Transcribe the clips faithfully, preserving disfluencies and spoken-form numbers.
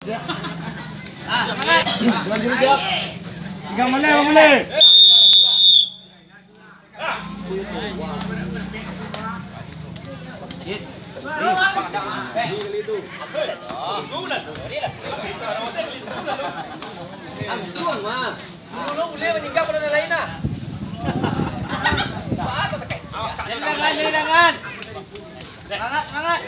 Ah, semangat. Dua jurus siap. Tiga menit, dua menit. Langsung, mah. Dulu buliah maningga pado nan lain, nah. Jadi tangan, jadi tangan. Semangat, semangat.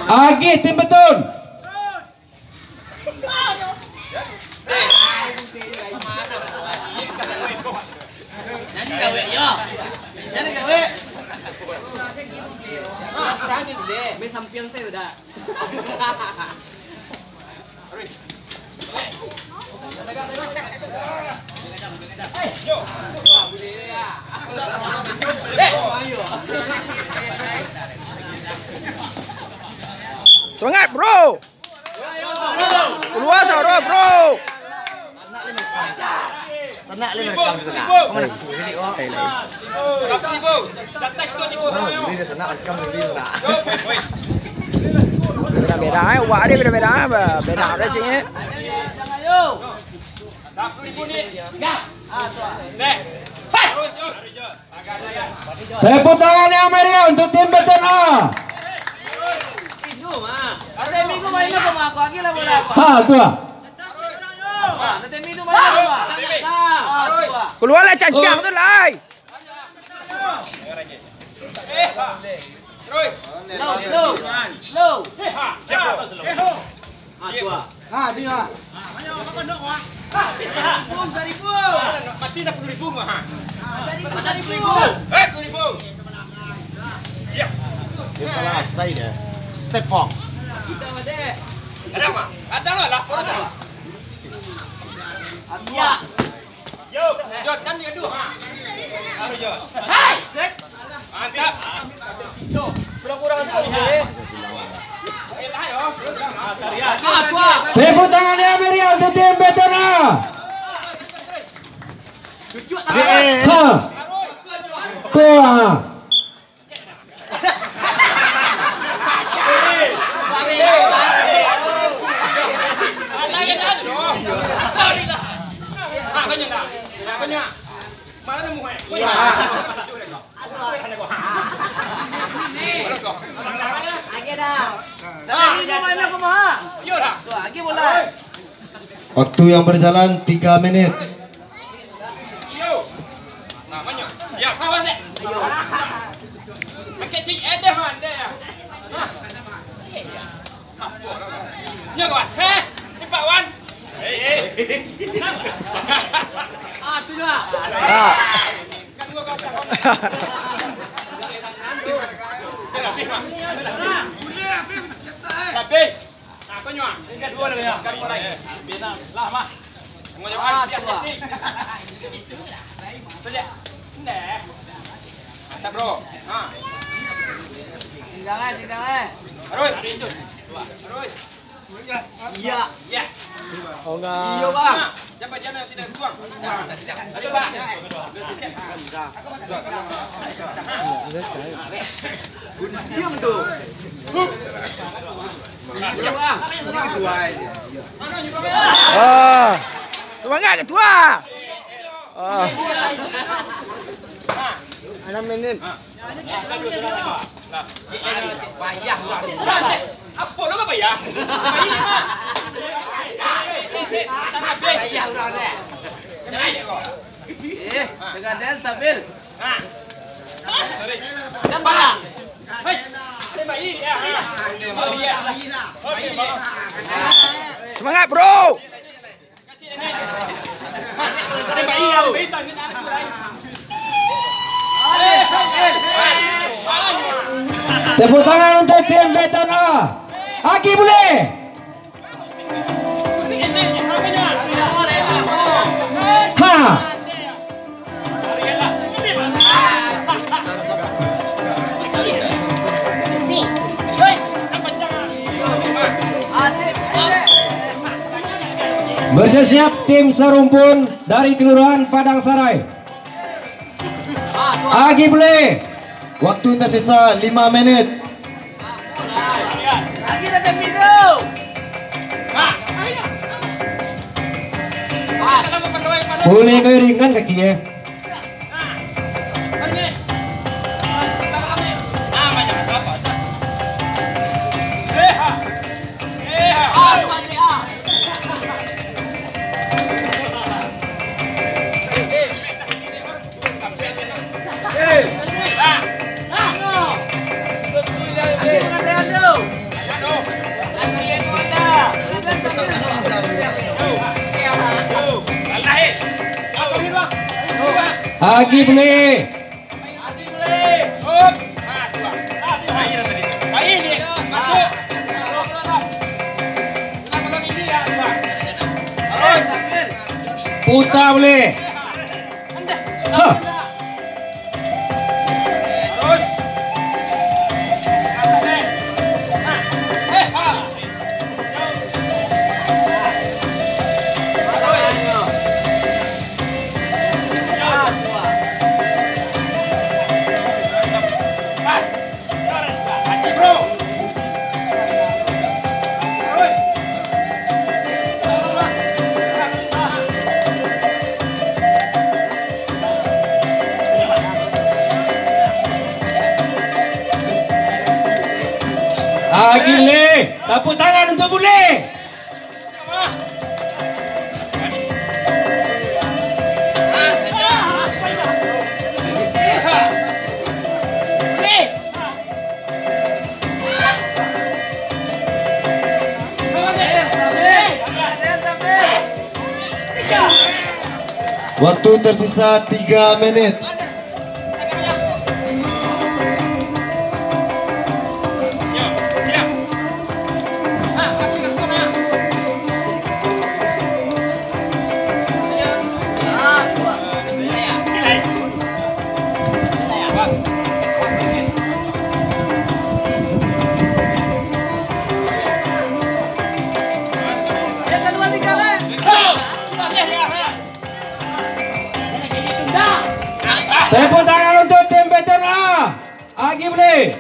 Agih, Tim Beton. Nyanyi gawek, yo. Nyanyi gawek. Main sampiang sajo, dah. Semangat, bro. Kalua saro, bro. Sanak lai marekam tu, sanak. Ka ma? Hei, lai. Ah, buli dah sanak, marekam sandiri, sanak. Beda-beda, eh. Wak dia beda-beda, eh. Beda, beda, cik, eh. Tepuk tangan yang meriah untuk Tim Beton A. Ha, tu ah. Kalua lah cancang tu, lai. Slow, slow, slow. Ah, tu ah. Ah, tu ah. Mati sapuluah ribu mah. Ah, sapuluah ribu. Eh, sapuluah ribu. Siap. Dia salah asai dia. Step pop. Ada mah. Ada lah, lapor lah. Yo, Jot, kan dia tu. Ha. Aduh, Jot. Mantap. Kurang-kurang aja, boleh. Tepuk tangan yang meriah untuk Tim Beton A. Ha. Kuat. Waktu yang berjalan tiga menit. Yo. Nah, banyak. Siap. Awas, dek. Ayo. Pakai cing edeh, man, deh. Nah. Nyo, kawan. Heh, ni, Pak Wan. Hei, hei. Ah, tu lah. Ah. Kan gua kata. Habis, Mak. Habis. Nah, konyo, ah. Tingga duo lah, yo. Kali mulai. Bina lah, mah. Konyo, ah, siap, siap. Saja. Ndeh. Mantap, bro. Ha. Sindang, eh, sindang, eh. Terus. Terus. Iya. Iya. Oh, enggak. Iya, Bang. Nah, siapa dia yang tidak buang? Ayo, Bang. Diam tu. Ah, semangat ketua. Ah. Enam menit. Apo lo ka payah? Payah urang deh. Eh, dengan dia stabil. Hei, ada bayi, ya. Semangat, bro. Tepuk tangan untuk tim Beton A. Aki Bule. Ha. Bersiap-siap tim Sarumpun dari Kelurahan Padang Sarai. Agi Bule. Waktu tersisa lima menit. Bule kau ringan kakinya. Agi Bule. Puta Bule. Hah. Agi Bule, tepuk tangan untuk Bule. Waktu tersisa tiga menit. Tepuk tangan untuk tim veteran A. Agi Bule.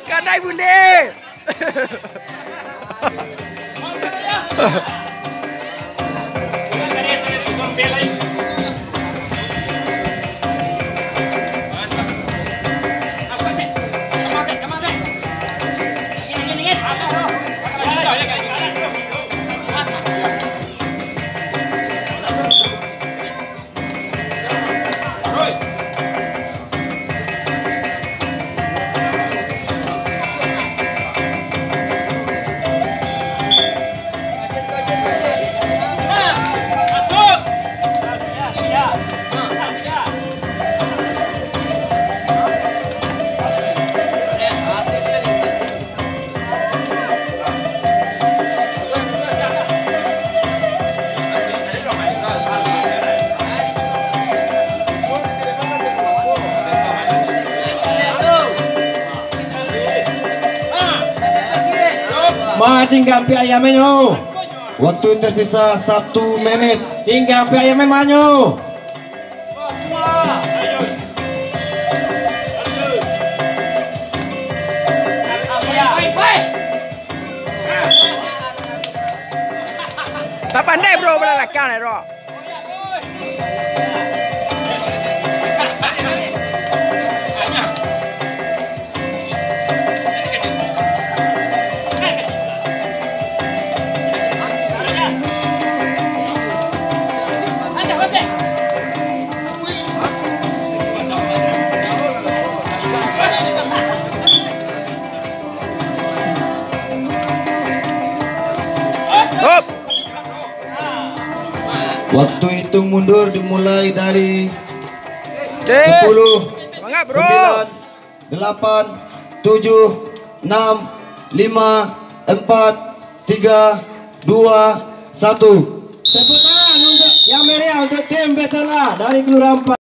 Kanai Bule. Ma, singgang piak ayamnyo. Waktu tersisa satu menit. Singgang piak ayamnyo manyo. Tak pandai, bro, bola lakang, bro. Hop! Waktu hitung mundur dimulai dari Deh. Sepuluh, Semangat, bro. Sembilan, delapan, tujuh, Enam, lima, empat, tiga, dua, satu. Tepuk tangan untuk yang meriah untuk tim Betela dari Kelurahan Empat.